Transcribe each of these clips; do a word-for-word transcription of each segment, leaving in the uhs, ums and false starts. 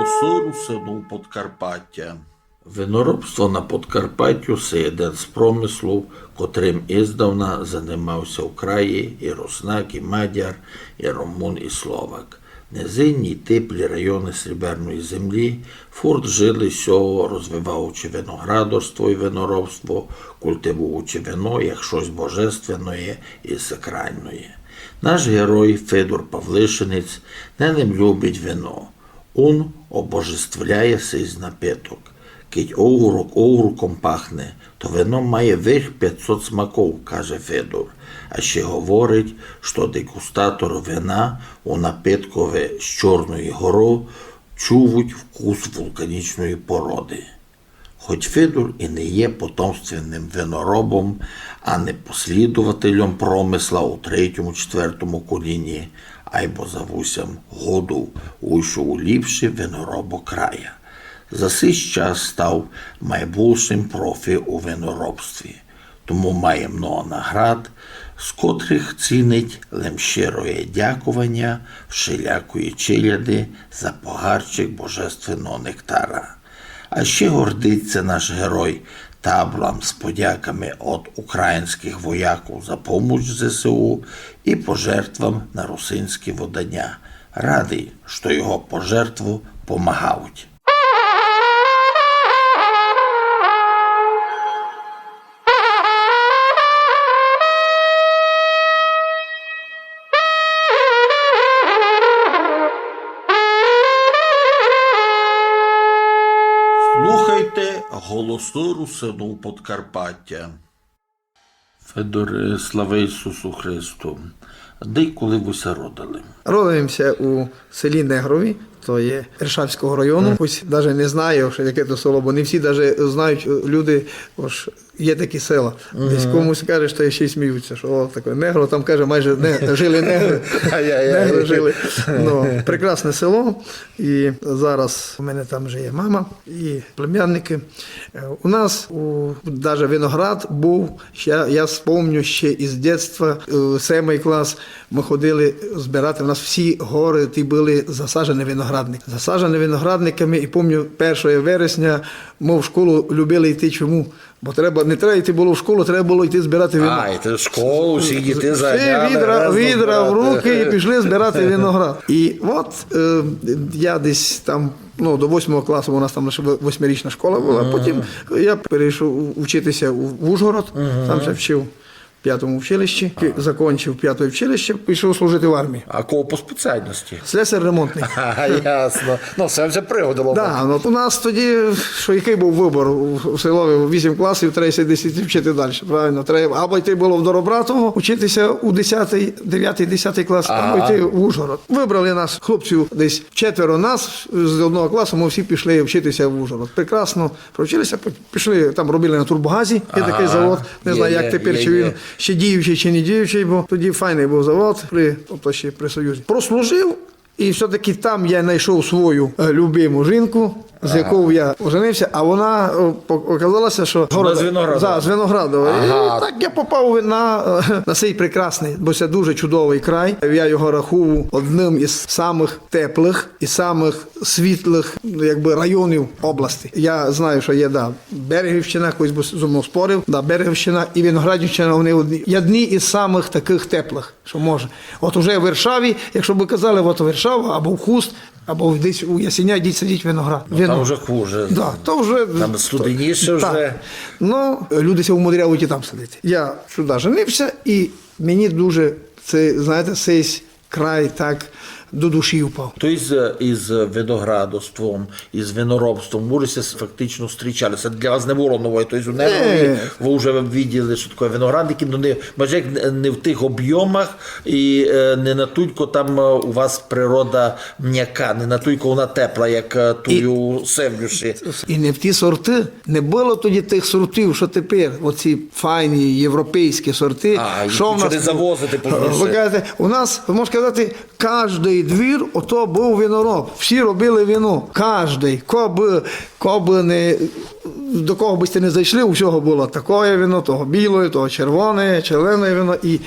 Голосы русинув Подкарпатя. Виноробство на Подкарпатю се єден з промыслув, котрым издавна занимав ся у краї і руснак, і мадяр, і румун, і словак. Низинні й теплі районы Сріберної землі фурт жили з сього, розвиваючи виноградарство і виноробство, культивуючи вино як штось божественноє і сакральноє. Наш герой Федор Павлишинець не лем любить вино. Ун обожествляє сей напиток. Кидь огурок огурком пахне, то вино має вих пятьсот смаков, каже Федор. А ще говорить, што дегустаторы вина у напиткови з Чорної горы чувуть вкус вулканічної породы. Хоть Федор і не є потомственным виноробом, а не послідовательом промысла у третьому, четвертому коліні, айбо за вусям годув уйшов у ліпші виноробы края. За сись час став майбулшым профі у виноробстві. Тому має много наград, з котрых цінить лем щироє дякованя вшелякої челяди за погарчик божественного нектара. А ще гордить ся наш герой таблам з подяками од українськых воякув за помоч З С У і пожертвам на русинські выданя. Радый, што його пожертвы помагають. Слухайте Голосы русинув Подкарпатя. Федоре, слава Ісусу Христу. Де й коли вы ся родили? Родив им ся у селі Негрові, то є Іршавського району. Хтось даже не знає, што яке то село, бо не всі даже знають, е, люди, ож є такі села. Десь комусь каже, што ще й сміються, што о, таке Негро, там, каже, майже не, жили негри. Ай-яй-яй. Негри жили. Ну, прекрасне село. І зараз у мене там жиє мама і племянники. Е, у нас, у, даже виноград був, ще, я спомню ще із дитинства, е, семий клас, мы ходили збирати, у нас всі горы ті были засажені виноградник. Засажені виноградниками, і помню, першого вересня мы в школу любили йти. Чому? Бо треба, не треба йти было в школу, треба было йти збирати вино. А, йти в школу, всі діти заганяли, відра, раз відра в рукы і пішли збирати виноград. І от, е, я десь там, ну, до восьмого класу у нас там лише во-, восьмирічна школа была, потім я перейшов у-, учити ся у, в Ужгород, там ся вчив в пятому училищі, закончив пяте училище, пішов служити в армію. А кого по спеціальності? Слесар-ремонтник. А, ясно. Ну, се вже пригодило. Да, ну, у нас тоді, што якый быв выбор у, у селові, вісім класів, треба ся десь іти вчити дальше, правильно? Треба або йти было в Доробратово, учити ся у десятый, девятый, десятый клас, або йти в Ужгород. Выбрали нас, хлопців, десь четверо нас з одного класу, мы всі пішли вчити ся в Ужгород. Прекрасно провчили ся, пішли, там робили на турбогазі, є такый завод, не знаю, як тепер, чи він ще діючий, чи не діючий, бо тоді файный быв завод при, тобто ще при Союзі. Прослужив, і всьо-таки там я знайшов свою, е, любиму жінку, з якою я оженив ся, а вона, е, по-, оказала ся, што з Виноградова. Да, з Виноградова. І так я попав на, е, на сей прекрасный, бо се дуже чудовый край. Я його рахую одним із самых теплых і самых світлых, ну, якбы, районів области. Я знаю, што є, да, Берегівщина, хтось бы зо мнов спорив, да, Берегівщина і Виноградівщина, они одні, одні із самых такых теплых, што може. От уже в Іршаві, якщо бы казали, от Іршава, або в Хуст, або десь у Ясеня, йдіть садіть виноград. Ну, вино. Там вже хуже. Да, то вже там студеніше вже. Ну, люди ся умудряють і там садити. Я сюди женив ся, і мені дуже се, знаєте, сей край так до душі впав. То із, із виноградарством, із виноробством вы ся фактично зустрічали. Се для вас не было новоє, то єсть у Негрові вы вже виділи, што таке виноградники, но не, може, як не в тых обйомах і, е, не натулько там, е, у вас природа м'яка, не натулько она тепла, як, е, туй у Севлюші. І не в ті сорты. Не было тоді тых сортів, што тепер, оці файні європейські сорты. А, што в нас не завозити по... Вы кажете, у нас, вы можете казати, каждый Двір, ото быв винороб. Всі робили вино. Каждый. Кобы, кобы не, до кого бы сьте не зайшли, у всього было такоє вино, того білоє, того червоне, червене вино. І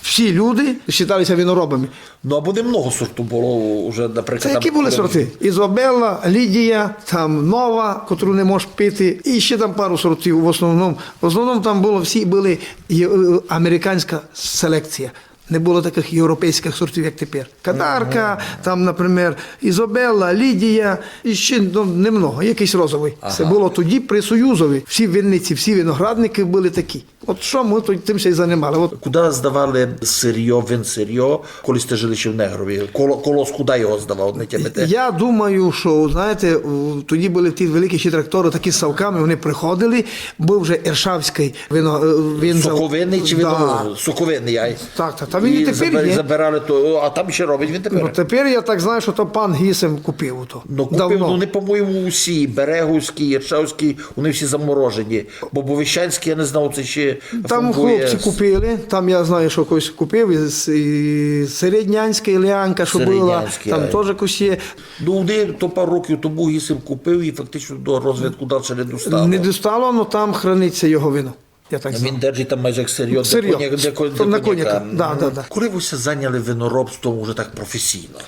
всі люди считалися виноробами. Ну, або немного сорту было уже, наприклад. Це які там, были сорти? Ізабела, Лідія, там Нова, котру не можеш пити, і ще там пару сортів в основному. В основному там было, всі были є-, е, американська селекція. Не было такых європейськых сортів, як тепер. Кадарка, там, наприклад, Ізабела, Лідія, і ще, ну, немного, якыйсь розовый. Це было тоді при Союзові. Всі винниці, всі виноградникы были такі. От што мы тут тым ся й занимали. От. Куда здавали сырьё, винсырьё, коли сьте жили ще в Негрові? Коло, колос куда його здавав, не тямите? Я думаю, што, знаєте, у-, тоді были ті великі ще тракторы, такі з савками, вони приходили, быв вже Іршавськый вино-, е, винзав. Соковинный чи Да. вино? Соковинный, ай. Так, так, та він і тепер забер-, є. Забирали то, о, а там ще робить він тепер? Ну, тепер я так знаю, што то пан Гісем купив то. Ну, купив, ну, не, по-моєму, усі, Береговський, Іршавський, вони всі заморожені. Бо Бовищанський, я не знав, це ще Там функує. Хлопці купили, там я знаю, што когось купив, і, с-, і Середнянська, і Ліанка, што была, Середнянська, там ай. Тоже когось є. Ну, вони то пару років тому Гісем купив і фактично до розвитку далі не достало. Не достало, но там храниться його вино. Я так знаю. Він держить там майже як сырьё, Сырьё. Для коня-, для ко-, То для на коняка. Коняка, да, да, да. Коли вы ся заняли виноробством уже так професійно?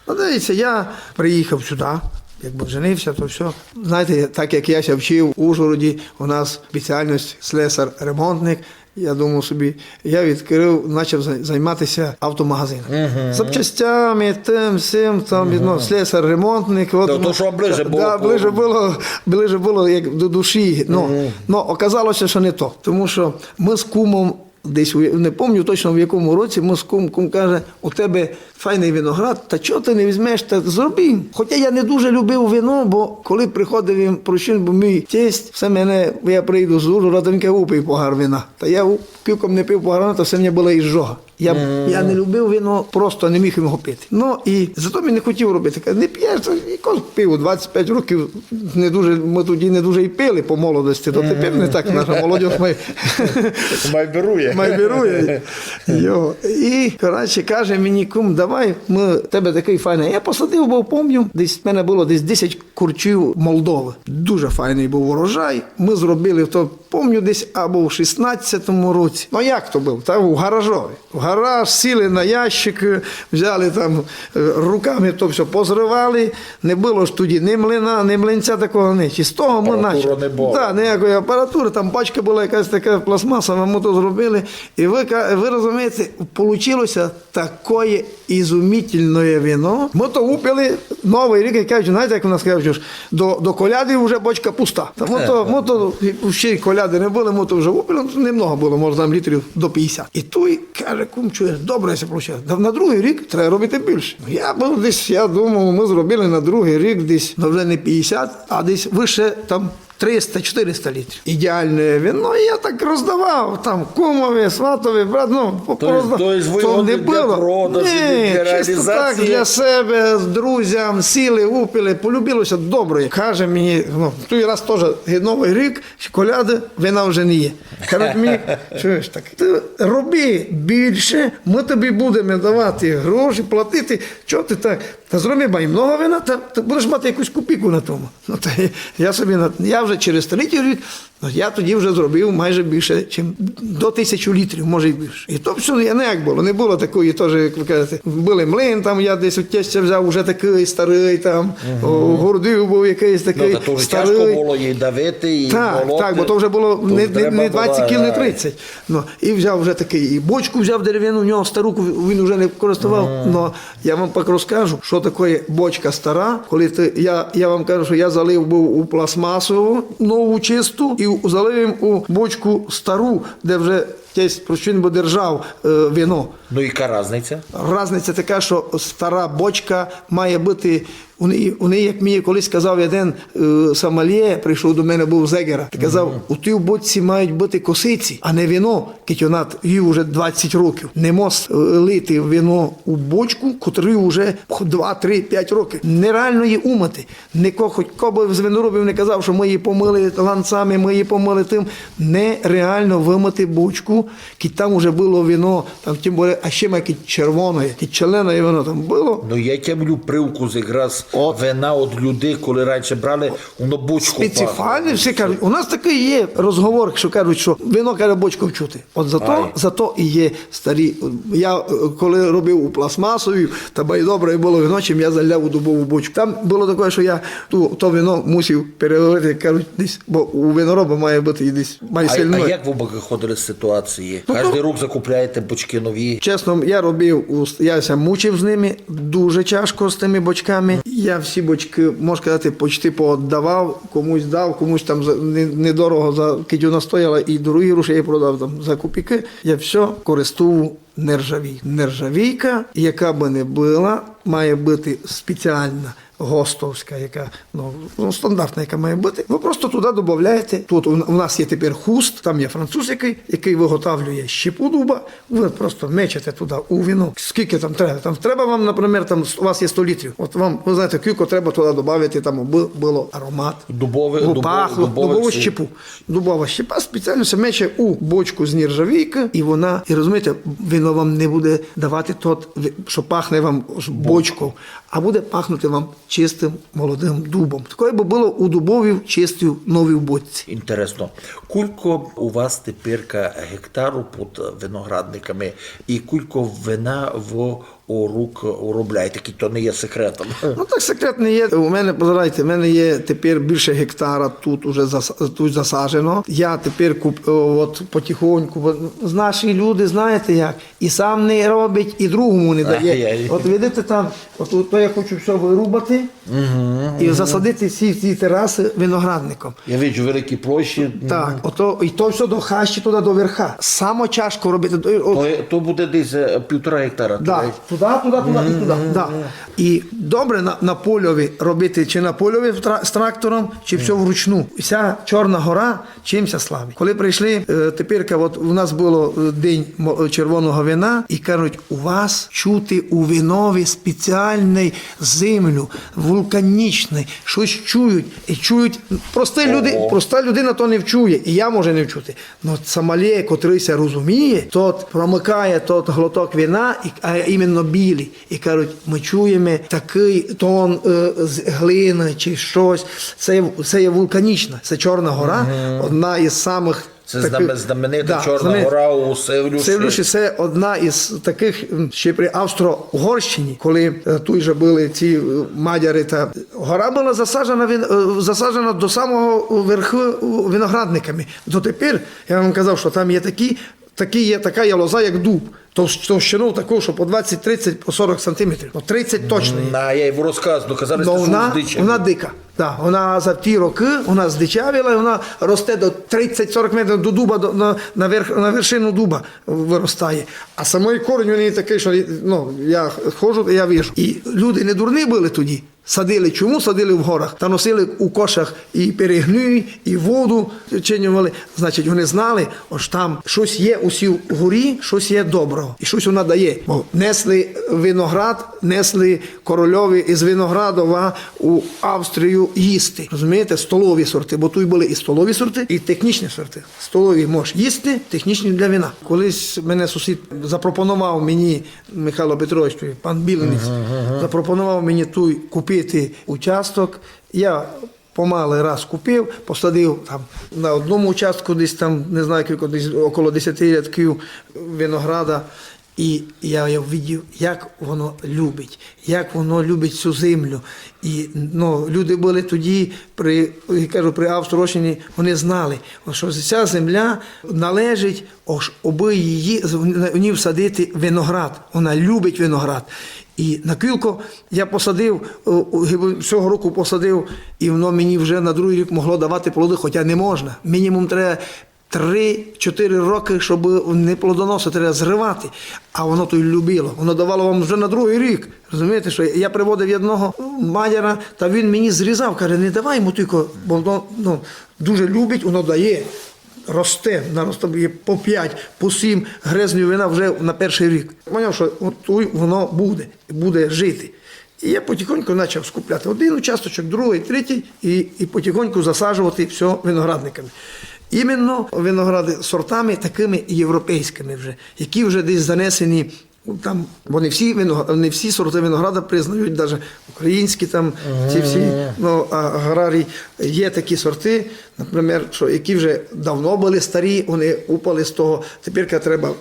Ну, дивіться, я приїхав сюди, якби женився, то всьо. Знаєте, так як я ся вчив у Ужгороді, у нас спеціальность слесар-ремонтник, я думав собі, я відкрив, почав за-, займатися автомагазином. Запчастями, тым, сим, там, ну, слесар-ремонтник. От, То, то, што ближе было Да, по- ближе было, ближе было як до душі. Ну, ну, оказалося, що не то. Тому що ми з кумом десь, у- не пам'ятаю точно в якому році, ми з кум, кум каже: «У тебе файний виноград, та чого ти не візьмеш, та зроби». Хоча я не дуже любив вино, бо коли приходив він прощен, бо мій тесть, все мене, я прийду з Ужгорода, він каже: «Упий погар вина». Та я у- кільком не пив погар вина, то все мені була ізжога. Я, я не любив вино, просто не міг його пити. Ну, і зато він не хотів робити. Каже: «Не п'єш, то якось пиво, двадцять п'ять років, не дуже, ми тоді не дуже й пили по молодості, то тепер не так наша молодь має». Май берує. Май берує. Йо. І, коротше, каже мені кум: «Давай, ми, тебе такий файний». Я посадив, бо пам'ятаю, десь в мене було десь десять корчів Молдови. Дуже файний був урожай. Ми зробили то, пам'ятаю, десь або в шістнадцятому році. Ну, як то був? Та в гаражові. В гараж сіли на ящик, взяли там, е, руками то всьо позривали. Не было ж тоді ні млина, ні млинця такого, ніч. І з того ми Апаратуры начали. Не было. Да, ніякої апаратуры, там пачка была якась така пластмасова, ми то зробили. І вы, ка-, вы розумієте, получилося такоє ізумительноє вино. Мы то упили, Новый рік, як кажуть, знаєте, як у нас кажуть, до, до коляды вже бочка пуста. Та мы то, мы то, ще й коляды не были, мы то вже упили, ну, немного было, може, там літрів до пятдесят. І той каже: «Кум, чуєш, добре ся получило. Да на другый рік треба робити більше». Я быв десь, я думав, мы зробили на другый рік десь, ну, вже не пятдесят, а десь выше там триста-чотириста літрів. Ідеальне вино, і я так роздавав, там, кумові, сватові, брат, ну, по- То есть, порозда-, то есть вы то його не не для было. продажу, не для Ні, чисто так, реалізації. Для себе, з друзям, сіли, упили, полюбилося добре. Каже мені, ну, той раз тоже Новый рік, коляды, вина вже не є. Кажуть мені: «Чуєш, так, ти роби більше, мы тобі будемо давати гроші, платити, чого ти так? Та зроби май много вина, та, та будеш мати якусь копійку на тому». Ну, та я собі на, я вже через третій рік, ну, я тоді вже зробив майже більше, чим до тисячі літрів, може, й більше. І то всьо, я не як было, не было такої тоже, як вы кажете. Были млин, там я десь у тестя взяв уже такый старый, там, у городів быв якыйсь такый Ну, та то вже старый. Тяжко было і давити, і Так, молоти. так, бо то вже было То не, не, треба не двадцять было, кіл, не е, тридцять. Ну, і взяв вже такый, і бочку взяв дерев'яну, у нього стару, він уже не користував. Но я вам пак розкажу, що таке бочка стара. Коли ти, я, я вам кажу, що я залив быв у пластмасову, нову чисту, і у- залив їм у бочку стару, де вже десь прощен бы держав, е, вино. Ну, яка разниця? Разниця така, що стара бочка має быти Вони, вони, як мені колись казав один, е, сомельє, прийшов до мене, був з Егера, і казав: «У тій бочці мають бути косиці, а не вино, кидь вона т-, їй уже двадцять років. Не мож, е, лити вино у бочку, котрій уже два, три, п'ять років. Нереально її умити». Нико, хоть ко бы з виноробів не казав, што мы її помыли ланцами, мы її помыли тым. Нереално вымыти бочку, кидь там уже было вино, там тым более, а ще май кидь червоне, кидь червоне вино там было. Ну, я тямлю привкус якраз вина од людей, коли раніше брали, воно бочков пахло. Спеціфічно, всі кажуть, у нас такый є розговор, што кажуть, што вино, каже, бочков чути. От зато, зато і є старі. Я, е, коли робив у пластмасовій, та бай добре было вино, чим я заляв у дубову бочку. Там было таке, што я ту, то вино мусив переварити, як кажуть, десь, бо у винороба має быти і десь май сильно. А як вы выходили з ситуації? Ну, каждый рік закупляєте бочки нові? Чесно, я робив, у с-, я ся мучив з ними, дуже тяжко з тыми бочками. Я всі бочки, можна казати, почти поотдавав, комусь дав, комусь там за, не-, недорого, за, кидь вона стояла, і дорогі гроші я її продав там за копійки. Я всьо користував нержавій-, нержавійка, яка бы не была, має быти спеціална гостовська, яка, ну, ну, стандартна, яка має быти. Вы просто туды добавляєте, тут у, у нас є тепер хуст, там є француз, якый, якый виготовлює щепу дуба, вы просто мечете туды у вино, скільки там треба. Там треба вам, наприклад, там у вас є сто літрів. От вам, вы знаєте, кілько треба туды добавити, там, абы было аромат, дубовий, абы дубо-, пахло, дубовий дубову цей щепу. Дубова щепа спеціално ся мече у бочку з нержавійкы, і вона, і розумієте, вино вам не буде давати тот, ви-, што пахне вам ж бочков, а буде пахнути вам чистым молодым дубом. Такоє бы было у дубовій чистій новій бочці. Інтересно. Кулько у вас теперка гектару під виноградниками і кулько вина вы у рук уробляєте, кидь то не є секретом? Ну, так, секрет не є. У мене, позирайте, у мене є тепер більше гектара тут уже зас-, тут засаджено. Я тепер куп-, е, от потихоньку, бо наші люди, знаєте як, і сам не робить, і другому не дає. Ай-яй. От видите там, от, от то я хочу всьо вырубати і засадити всі ці тераси виноградником. Я виджу великі площі. Так, ото, і то всьо до хащі туды до верха. Само тяжко робити. О, то, то буде десь, е, півтора гектара. Да. Туды, туды, туды і туды. Да. І добре на, на польови робити, чи на польови в тра-, з трактором, чи всьо вручну. Вся Чорна гора чим ся славить. Коли прийшли, е, теперка, от у нас было, е, день мо-, е, червоного вина, і кажуть: «У вас чути у винови спеціалну землю, вулканічну, штось чують, і чують». Прості люди, проста людина то не вчує, і я може не вчути. Но сомельє, котрый ся розуміє, тот промикає тот глоток вина, і, а іменно білі. І кажуть: «Мы чуєме такый тон, е, з глины чи штось». Се, се є вулканічна, се Чорна гора, одна із самых... Се такых знаме-, знаменита Чорна гора у Севлюші. Севлюші, се одна із такых, м, ще при Австро-Угорщині, коли, е, туй же были ці, е, мадяри, та гора была засаджена вин-, е, засаджена до самого верху, е, виноградниками. Дотепер, я вам казав, што там є такі, такі є, така є лоза, як дуб. Товщ-, товщину таку, што по двадцять, тридцять, по сорок сантиметрів. Ну, тридцять точно є. На, я його розказ, ну, казали, што вона здича. Вона дика. Да, вона за ті рокы, вона здичавіла, і вона росте до тридцять-сорок метрів до дуба, до, на, на верх-, на вершину дуба выростає. А самый корінь у неї такый, што, ну, я ходжу, я вижу. І люди не дурні были тоді. Садили, чому садили в горах? Та носили у кошах і перегной, і воду чинювали. Значить, вони знали, ож там штось є у сій горі, штось є доброго. І штось вона дає. Бо несли виноград, несли корольови із Виноградова у Австрію їсти. Розумієте? Столові сорты, бо туй были і столові сорты, і технічні сорты. Столові можеш їсти, технічні для вина. Колись мене сусід запропонував мені, Михайло Петрович, той пан Білинець, запропонував мені туй купити участок. Я помалы раз купив, посадив там на одному участку десь там, не знаю, кілько, десь около десяти рядків винограда. І я, я видів, як воно любить, як воно любить цю землю. І, ну, люди были тоді при, я кажу, при Австро-Угорщині, вони знали, што ця земля належить, ож обы її, в ній всадити виноград. Вона любить виноград. І на кілько я посадив, е, у, гибы сього року посадив, і воно мені вже на другый рік могло давати плоды, хоча не можна. Мінімум треба три-чотири рокы, щоб не плодоносити, треба зривати. А воно то й любило. Воно давало вам вже на другый рік. Розумієте, що я приводив одного мадяра, та він мені зрізав, каже: «Не давай йому тілько, бо воно, ну, дуже любить, воно дає, росте, наростає по пять, по сім грезнів вина вже на першый рік». Поняв, що от туй воно буде, буде жити. І я потихоньку почав скупляти один участочок, другый, третій, і, і потихоньку засаджувати всьо виноградниками. Іменно виногради сортами такими європейськими вже, які вже десь занесені, ну, там, бо не всі вино-, не всі сорти винограда признають, даже українські там, ці всі, ну, а-, аграрії, є такі сорти, наприклад, що які вже давно були старі, вони упали з того. Тепер треба, е,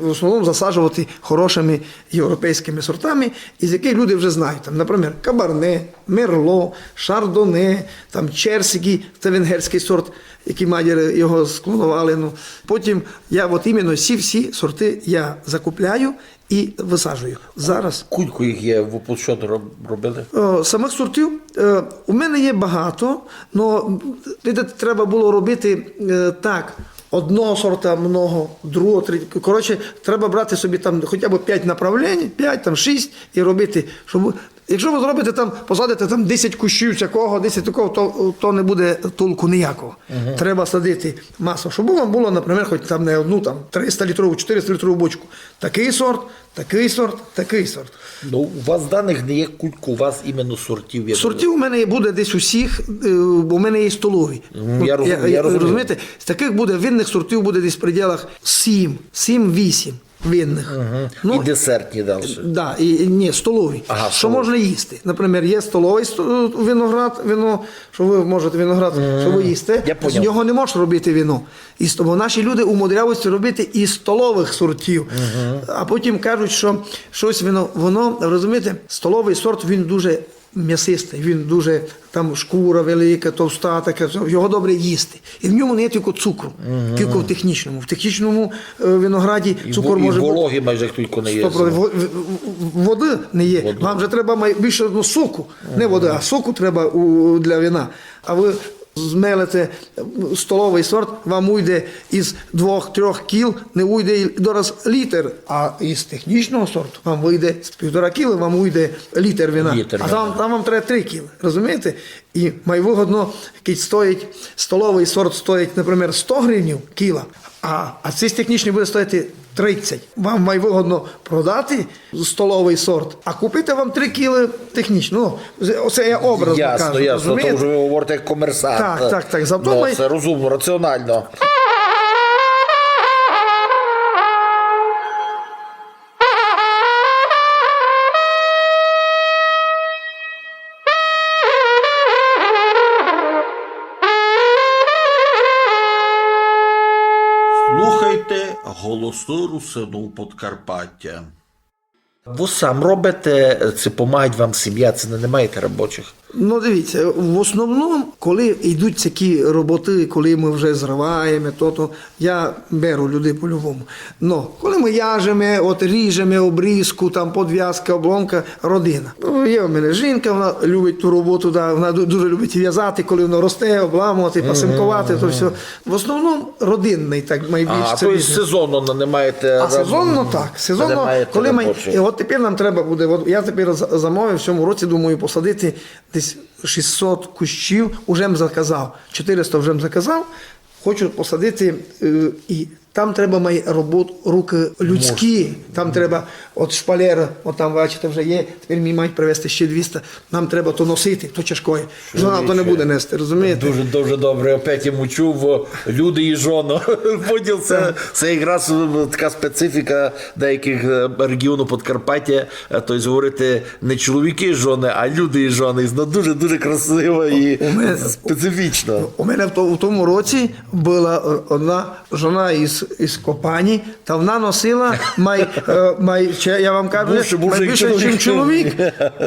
в основному засаджувати хорошими європейськими сортами, із яких люди вже знають. Там, наприклад, кабарне, мерло, шардоне, там черсіґі, це венгерський сорт, який мадяри його склонували. Ну. Потім я от іменно всі, всі сорти я закупляю і висаджую. Зараз. Кулько їх є, ви по що роб-, робили? Е, самих сортів, е, у мене є багато, но, видите, треба було робити, е, так. Одного сорта много, другого, третього. Коротше, треба брати собі там хоча б пять направлень, пять, там шість, і робити, щоб, якщо ви зробите там, посадите там десять кущів всякого, десять такого, то, то не буде толку ніякого. Треба садити масу, щоб вам було, наприклад, хоч там не одну там триста літрову, чотириста літрову бочку. Такий сорт, такий сорт, такий сорт. Ну, у вас даних не є, кулько у вас іменно сортів, я думаю. Сортів у мене буде десь усіх, е, бо в мене є столові. Мгм, я розумію, я розумію. Розумієте, з таких буде, винних сортів буде десь в пределах сім, сім-вісім винних. Мгм. Ну, і десертні далі. Да, і, і, ні, столові. Ага, столові. Що можна їсти? Наприклад, є столовий сто-, виноград, вино, що ви можете виноград, що ви їсте, з нього не можеш робити вино. І ст-, бо наші люди умудряються робити із столових сортів. А потім кажуть, що щось воно, воно, розумієте, столовий сорт, він дуже м'ясистий, він дуже, там шкура велика, товста, таке, всьо, його добре їсти. І в ньому не є тільки цукру, тільки в технічному. В технічному, е, винограді цукор може бути. І вологи майже тільки не є. Сто процентів. Во-, в-, в-, води не є. Води. Вам же треба май-, більше, ну, соку. Не води, а соку треба у, для вина. А ви змелете столовий сорт, вам уйде із двох-трьох кіл, не уйде й дораз літр, а із технічного сорту вам вийде з півтора кіла, вам уйде літр вина. Літр вина. А там, там вам треба три кіла, розумієте? І май выгодно, коли стоїть, столовий сорт стоїть, наприклад, сто гривнів кіла, а, а цей технічний буде стоїти тридцять. Вам май выгодно продати столовий сорт, а купити вам три кіли технічно. Ну, це, це я образно кажу, розумієте? Ясно, ясно. То вже ви говорите як комерсант. Так, так, так. Зато ми... Ну, це розумно, раціонально. Слухайте «Голосы Русинув Подкарпатя». Вы сам робите, ци помагають вам сім'я, ци не, не маєте робочих? Ну, дивіться, в основному, коли йдуть такі роботи, коли ми вже зриваємо, то, то я беру людей по-любому. Но коли ми яжемо, от ріжемо обрізку, там подв'язка, обломка, родина. Ну, є в мене жінка, вона любить ту роботу, да, вона ду-, дуже любить в'язати, коли воно росте, обламувати, пасинкувати, то всьо. В основному родинний, так, май більш. А, то є сезонно не маєте. А сезонно так. Сезонно, коли ми, і от тепер нам треба буде, от я тепер за-, замовив в цьому році, думаю, посадити десь шістсот кущів, уже м заказав, чотириста вже м заказав. Хочу посадити, е, і там треба май робот-, руки людські, там треба от шпалер, от там, бачите, вже є, тепер мені мають привезти ще двіста, нам треба то носити, то тяжкоє. Жона то не буде нести, розумієте? Дуже, дуже добре. Опять йому чув, о, люди і жоны. Поділ це, це якраз, е, така специфіка деяких, е, регіонів Подкарпаття. Е, тобто говорити не чоловіки і жоны, а люди і жоны. Ну, дуже, дуже красиво і специфічно. У мене в то-, в тому році була, е, одна жона із, із Копані, та вона носила май, е, май, ще я вам кажу, май більше, ніж чоловік.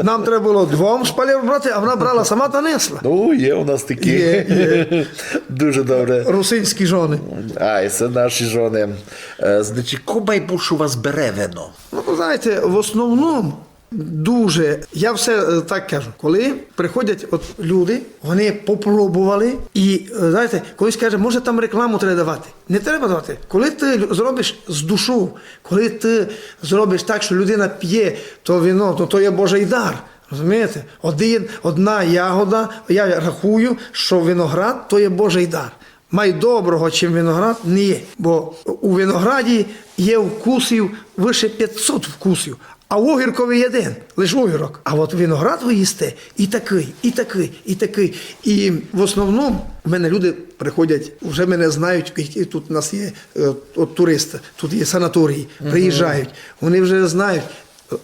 Нам треба було двом шпалер брати, а вона брала сама та несла. Ну, є у нас такі. Є, є. Дуже добре. Русинські жоны. А, і це наші жоны. Е, значить, ко май більше у вас бере вино? Ну, ви знаєте, в основному Дуже, я все е, так кажу, коли приходять от люди, вони попробували, і е, знаєте, колись каже, може там рекламу треба давати. Не треба давати. Коли ти лю- зробиш з душу, коли ти зробиш так, що людина п'є то вино, то, то є Божий дар. Розумієте? Один, одна ягода, я рахую, що виноград то є Божий дар. Май доброго, чим виноград, не є. Бо у винограді є вкусів вище пятьсот вкусів, а в огіркові єден, лише огірок. А от виноград ви їсте і такий, і такий, і такий. І в основному в мене люди приходять, вже мене знають, які тут у нас є е, от, туристи, тут є санаторії, приїжджають. Вони вже знають.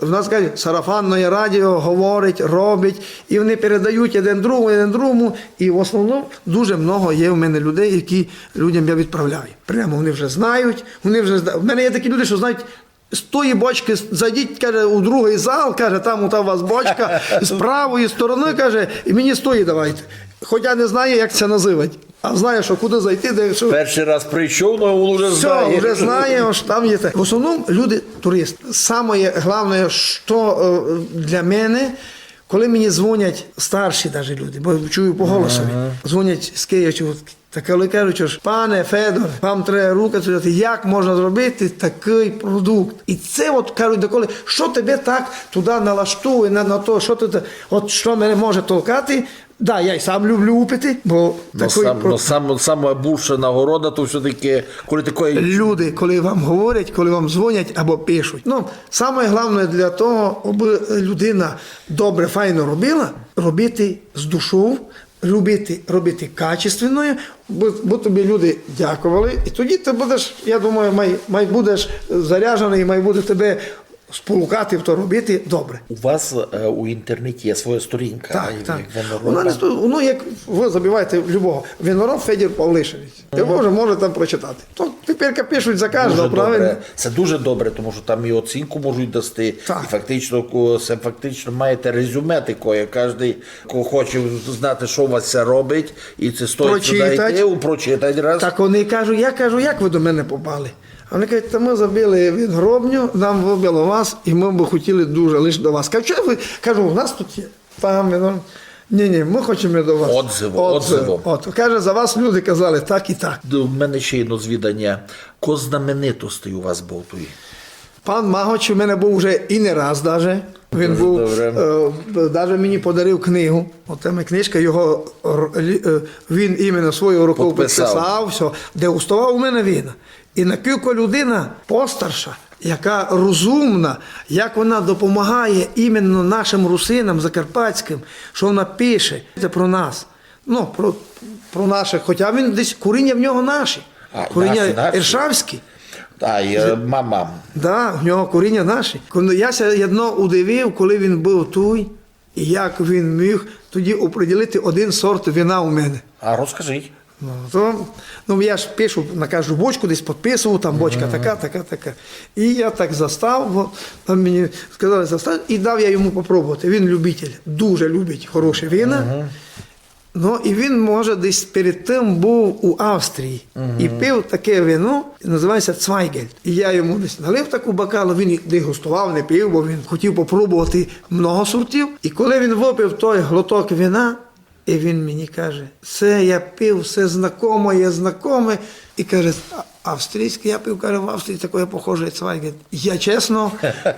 В нас кажуть, сарафанне радіо говорить, робить, і вони передають один другому, один другому. І в основному дуже много є в мене людей, які людям я відправляю. Прямо вони вже знають, вони вже зна- в мене є такі люди, що знають, з тої бочки зайдіть, каже, у другий зал, каже, там у вас бочка з правої сторони, каже, і мені з тої давайте. Хоча не знає, як це називати. А знає, що куди зайти, де що. Перший раз прийшов, але він вже Все, знає. Вже знає, ож там є те. В основному люди туристи. Саме головне, що е, для мене, коли мені дзвонять старші даже люди, бо чую по голосові, дзвонять з Києва, чого та коли кажуть, що ж, пане Федоре, вам треба руку взяти, як можна зробити такий продукт? І це от кажуть, деколи, що тебе так туди налаштовує на, на то, що ти, та- от що мене може толкати? Да, я й сам люблю упити, бо Ну, такий сам, про- ну, сам, сама більша нагорода, то все-таки, коли такої Люди, коли вам говорять, коли вам дзвонять або пишуть. Ну, саме головне для того, аби людина добре, файно робила, робити з душов, любити, робити качественно, бо, бо тобі люди дякували, і тоді ти будеш, я думаю, май, май будеш заряджений, май буде тебе спонукати в то робити добре. У вас е, у інтернеті є своя сторінка, Так, а, так. як винороб. Вона не сто- воно як ви забиваєте любого. Винороб Федір Павлишевич. І ви вже можете там прочитати. То тепер пишуть за Дуже кожного, правильно? Добре. Це дуже добре, тому що там і оцінку можуть дасти, Так. і фактично ко- це фактично маєте резюме такоє. Кожен, ко хоче знати, що у вас це робить, і це стоїть сюди Прочитать. йти, прочитать раз. Так вони кажуть, я кажу, як ви до мене попали? А вони кажуть, та ми забили виногробню, нам вибило вас, і ми б хотіли дуже лише до вас. Кажу, чого ви? Кажу, у нас тут є. Там, ну, ні, ні, ми хочемо до вас. Отзиву, отзиву. От, каже, за вас люди казали так і так. У мене ще єдно звідання. Ко знаменитостей у вас був той? Пан Магоч у мене був вже і не раз даже. Він Дуже був, добре. е, даже мені подарив книгу. От там є книжка його, р- лі- е, він іменно своєю рукою Підписав. Підписав, все, де уставав у мене він. І на кілько людина постарша, яка розумна, як вона допомагає іменно нашим русинам закарпатським, що вона пише про нас. Ну, про, про наших, хоча він десь коріння в нього наші. А, Коріння наші, наші. Іршавські. А, є мама. Да, в нього коріння наші. Коли я ся єдно удивив, коли він був туй, і як він міг тоді оприділити один сорт вина у мене. А розкажіть. Ну, то, ну, я ж пишу на кожну бочку, десь підписував, там бочка така, така, така. І я так застав, бо там мені сказали застав, і дав я йому попробувати. Він любитель, дуже любить хороші вина. Ну, і він, може, десь перед тим був у Австрії і пив таке вино, називається Цвайґельд. І я йому десь налив таку бокалу, він їх дегустував, не пив, бо він хотів попробувати много сортів. І коли він випив той глоток вина, і він мені каже, це я пив, все знакоме, є знакоме. І каже, «А- австрійське, я пив, каже, в Австрії таке похоже, як Цвайґельд». Я чесно,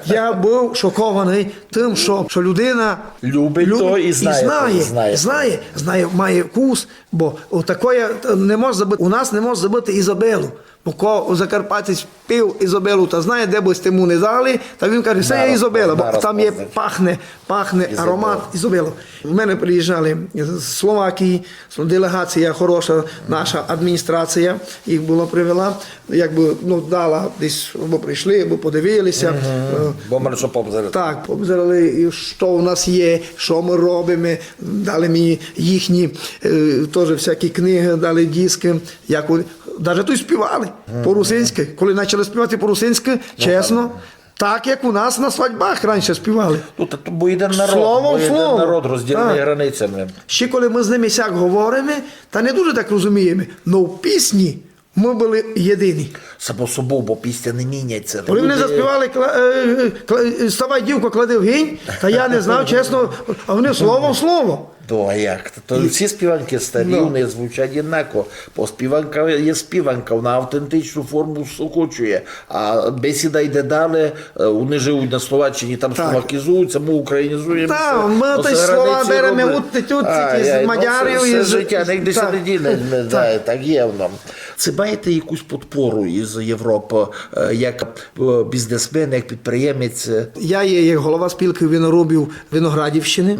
я був шокований тим, що, що людина Любить то і знає, знає, то знає. Знає, знає, має вкус, бо отакоє е, не може забути. У нас не може забути Ізабелу. Бо ко у Закарпатець пив Ізабелу, та знає, де би сте му не дали, та він каже, це є Нараз- Ізабела, бо нараз там є познає. Пахне, пахне Ізабела. Аромат Ізабелы. У мене приїжджали з Словакії, делегація хороша, наша адміністрація їх була привела, якби, ну, дала десь, або прийшли, або подивилися. Е, Бо мене що побзирати. Так, побзирали, і що у нас є, що ми робимо. Дали мені їхні е, теж всякі книги, дали диски. Як вони, навіть тут співали по-русинськи. Коли почали співати по-русинськи, чесно, так, як у нас на свадьбах раніше співали. Ну, та, то, бо єден народ, Слово бо в єден слово. Народ розділений Так. Границями. Ще коли ми з ними сяк говоримо, та не дуже так розуміємо, но в пісні Мы были єдині. Само собою, бо пісня не міняється. Коли вони заспівали кла- е, е, кла- е, «Вставай, дівко, клади вгинь», та я не знав, чесно, а вони слово в слово. То а як? То всі співанки старі, вони звучать однаково. Бо співанка є співанка, вона автентичну форму скочує. А бесіда йде далі, е, вони живуть на Словаччині, там словакізуються, ми українізуємося. Так, ми Оце ті слова границі беремо роблять. от ті тютці, А, ті з я, ну, мадярів, це, із- це життя, не десятидіння, Так. не знаю, так є воно. Чи маєте якусь підпору із Європи, е, як е, бізнесмен, як підприємець? Я є як голова спілки виноробів Виноградівщини.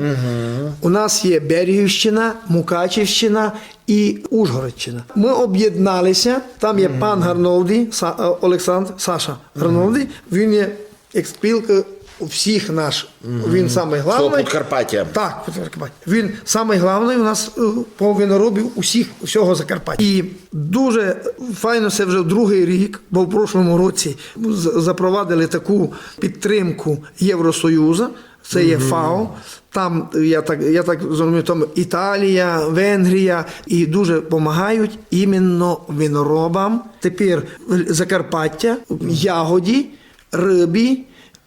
У нас є Берегівщина, Мукачівщина і Ужгородщина. Ми об'єдналися. Там є пан Гарнолді, Са- е, Олександр, Саша Гарнолді. Він є як спілка у всіх наш. Він самий Всього главний. Подкарпаття. Так, Подкарпаття. Він самий главний у нас е, по виноробів усіх, усього Закарпаття. І дуже файно, це вже другий рік, бо в прошлому році з- запровадили таку підтримку Євросоюзу. Це є ФАО. Там, я так, я так зрозумів, там Італія, Венгрія, і дуже допомагають іменно виноробам. Тепер Закарпаття, ягоді, рибі,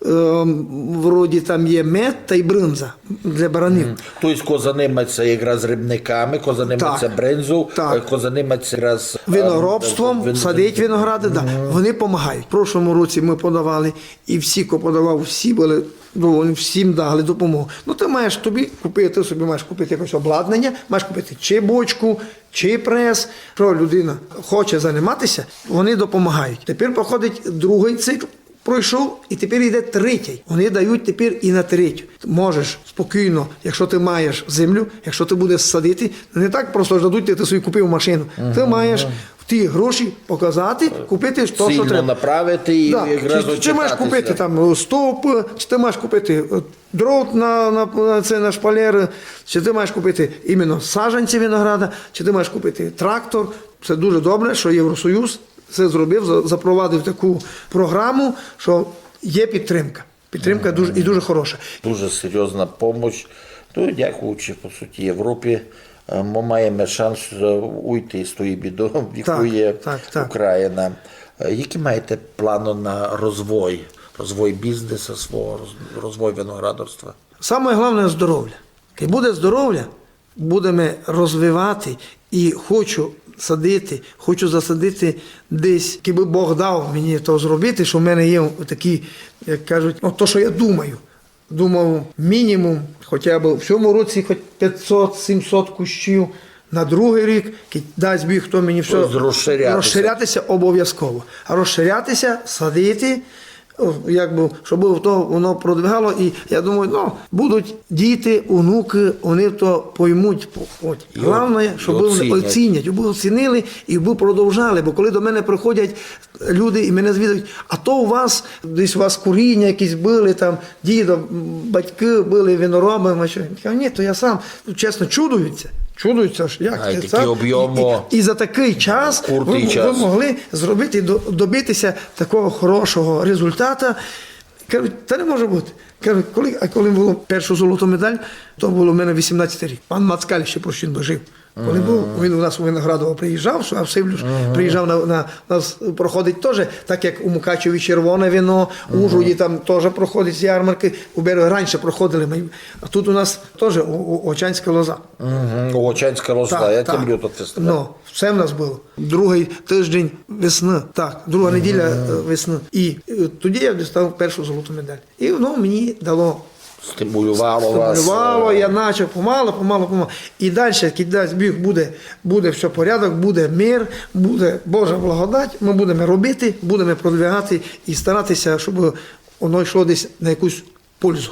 ем, вроді там є мед та й бринза для баранів. Тобто, ко заниматься якраз рибниками, ко заниматься Так. бринзов, Так. е, ко заниматься якраз е, Виноробством, вин- садить виногради, да. Вони допомагають. В прошлому році ми подавали, і всі, хто подавав, всі були, ну, вони всім дали допомогу. Ну, ти маєш тобі купити, собі маєш купити якесь обладнання, маєш купити чи бочку, чи прес. Що людина хоче займатися, вони допомагають. Тепер проходить другий цикл, пройшов, і тепер йде третій. Вони дають тепер і на третю. Можеш спокійно, якщо ти маєш землю, якщо ти будеш садити, не так просто ж дадуть, ти собі купив машину. Ти маєш в ті гроші показати, купити, що, що Цільно треба. Направити і Да. якраз Чи, чи ти маєш очитати купити ся. Там е, стовпи, чи ти маєш купити е, дрот на, на, на, це, на шпалери, чи ти маєш купити іменно саджанці винограда, чи ти маєш купити трактор. Це дуже добре, що Євросоюз це зробив, за- запровадив таку програму, що є підтримка. Підтримка дуже і дуже хороша. Дуже серйозна помощь. Ну, дякуючи, по суті, Європі, е, ми маємо шанс е, уйти з тої біди, в яку Так, є так, так. Україна. Е, Які маєте плани на розвой, розвой бізнесу свого, роз- розвой виноградарства? Саме головне здоров'я. Як буде здоров'я, будемо розвивати і хочу садити, хочу засадити десь, якби Бог дав мені то зробити, що в мене є такі, як кажуть, ну, то, що я думаю. Думав, мінімум, хоча б в цьому році хоч пятсот-сімсот кущів, на другий рік, кидь дасть Бог, хто мені все Тобто розширятися. Розширятися обов'язково. Розширятися, садити, о, якби, щоб то воно продвигало. І я думаю, ну, будуть діти, онуки, вони то поймуть. От. І Головне, от- щоб і вони оцінять. Оцінять, щоб оцінили і щоб продовжали. Бо коли до мене приходять люди і мене звідують, а то у вас десь у вас коріння якісь були, там дідо, м, батьки були виноробами, а що? Я кажу, ні, то я сам. Чесно, чудуються. Чудуються, аж як А, і це такі сам. об'єми. І, і, і за такий час ви, Куртий ви час. могли зробити, до- добитися такого хорошого результату. Кажуть, та не може бути. Кажуть, коли, а коли було першу золоту медаль, то було в мене вісімнадцятий рік. Пан Мацкаль ще, прощен бы, жив. Коли був, він у нас у Виноградово приїжджав, а Сивлюш приїжджав на, на, у нас проходить теж, так як у Мукачеві червоне вино, у Ужгороді там теж проходить з ярмарки, у Берегові раніше проходили, ми- а тут у нас теж у, у, Очанська лоза. Угу. Очанська лоза, Так, я так. люблю тот фестиваль. Ну, все в нас було. Другий тиждень весни, так, друга неділя е, весни. І е, тоді я дістав першу золоту медаль. І воно мені дало Стимулювало вас. Стимулювало, я почав помало, помало, помало. І далі, як дасть Бог, буде, буде все порядок, буде мир, буде Божа благодать, ми будемо робити, будемо продвигати і старатися, щоб воно йшло десь на якусь пользу.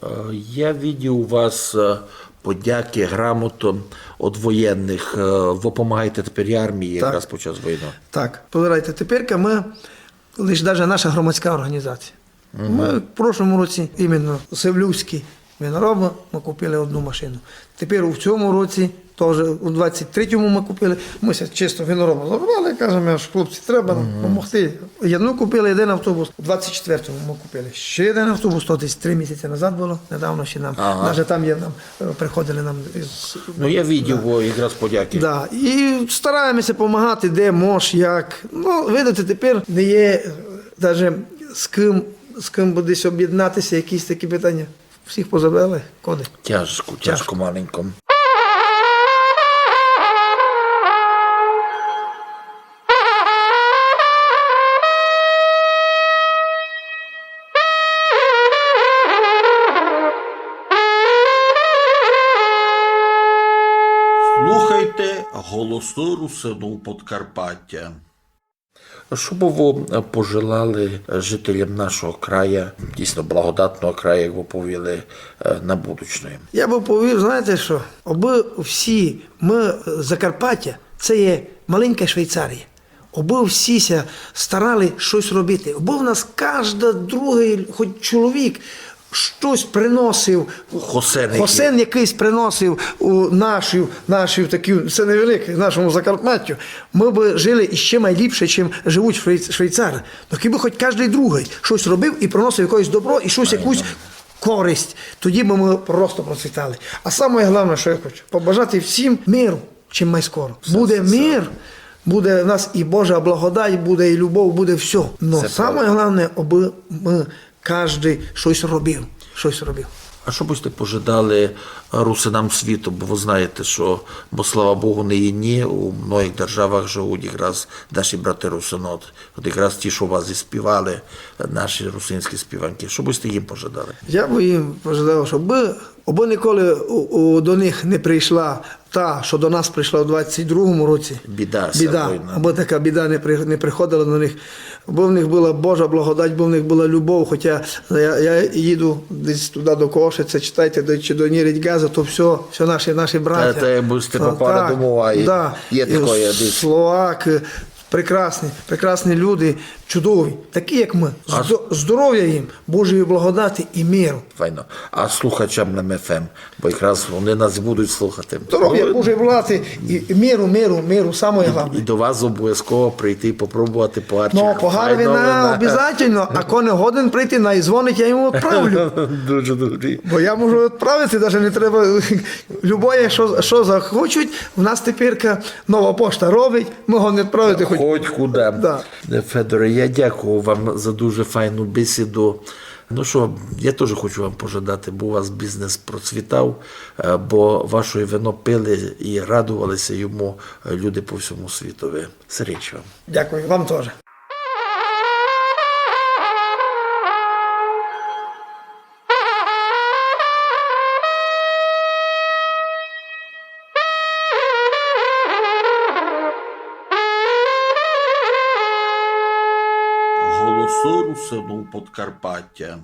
Е, Я видів у вас е, подяки, грамоту від воєнних. Е, Ви допомагаєте тепер і армії якраз під час війни. Так, позирайте, тепер ми, лише навіть наша громадська організація. Ми в прошлому році іменно Севлюські винороби, ми купили одну машину. Тепер у цьому році Тоже у двадцять третьому мы купили. Мы ся чисто виноробно забрали, кажеме, ож хлопці, треба нам помогти. Єдну купили, єден автобус. У двадцять четвертому мы купили ще єден автобус, то десь три місяці назад было. Недавно ще нам, даже там є, нам, е, приходили нам із... Ну, я видів, о, якраз подяки. Да. І стараєме ся помагати, де мож, як. Ну, видите, тепер не є, е, даже з ким, з ким бы десь обєднати ся, якісь такі питаня. Всіх позабирали, коли. Тяжко, тяжко маленько. Слухайте «Голосы русинув Подкарпатя». Што бы вы, е, пожелали, е, жителям нашого края, дійсно благодатного краю, як вы повіли, е, на будучне? Я бы повів, знаєте што, обы всі мы, е, Закарпаття, це є маленька Швейцарія. Обы всі ся старали штось робити. Обы в нас каждый другый, хоть чоловік, штось приносив, хосен якыйсь приносив у нашу, нашу таку, це невелике, нашому Закарпаттю, мы бы жили іщи май ліпше, чим живуть швей-, швейцары. Но кибы хоть каждый другый штось робив і приносив якоїсь добро, і штось, якусь користь, тоді бы мы просто процвітали. А саме головне, што я хочу, побажати всім миру, чим май скоро. Буде мир, буде в нас і Божа благодать, буде і любов, буде всьо. Но саме головне, обы мы каждый штось робив, штось робив. А што бы сьте пожадали русинам світу? Бо вы знаєте, што, бо, слава Богу, не єдні, у многых державах живуть якраз наші браты русины. От якраз ті, што у вас і співали, наші русинські співанькы. Што бы сьте їм пожадали? Я бы їм пожадав, обы, обы ніколи у, у, до них не прийшла та, што до нас прийшла у двадцять другому році. Біда, біда. Абы така біда не при-, не приходила до них. Абы в них была Божа благодать, абы в них была любов. Хотя я, я їду десь туды до Кошице, читайте, до, чи до Нірідьґаза, то всьо, всьо наші, наші браття. Та, та, бо сьте попали домов, а є такоє десь. Словакы, прекрасні, прекрасні люди, чудові, такі, як мы. Здо-, здоровя їм, Божої благодати і миру. Файно. А слухачам на М Ф М, бо якраз они нас будуть слухати. Здоровя, Божої благодати і, і миру, миру, миру, саме головне. І до вас обовязково прийти і попробовати погарчик. Но, погар вина обязательно, а ко не годен прийти, най дзвонить, я йому відправлю. Дуже добрі. Бо я можу відправити, даже не треба. Любоє, што, што захочуть, у нас теперка Нова пошта робить, мы го не відправити хоть куды. Да. Федоре, я дякую вам за дуже файну бесіду. Ну што, я тоже хочу вам пожадати, бо у вас бізнес процвітав, е, бо ваше вино пили і радовали ся йому, е, люди по всьому світови. Сирич вам. Дякую, вам тоже. Голосы русинув Подкарпатя.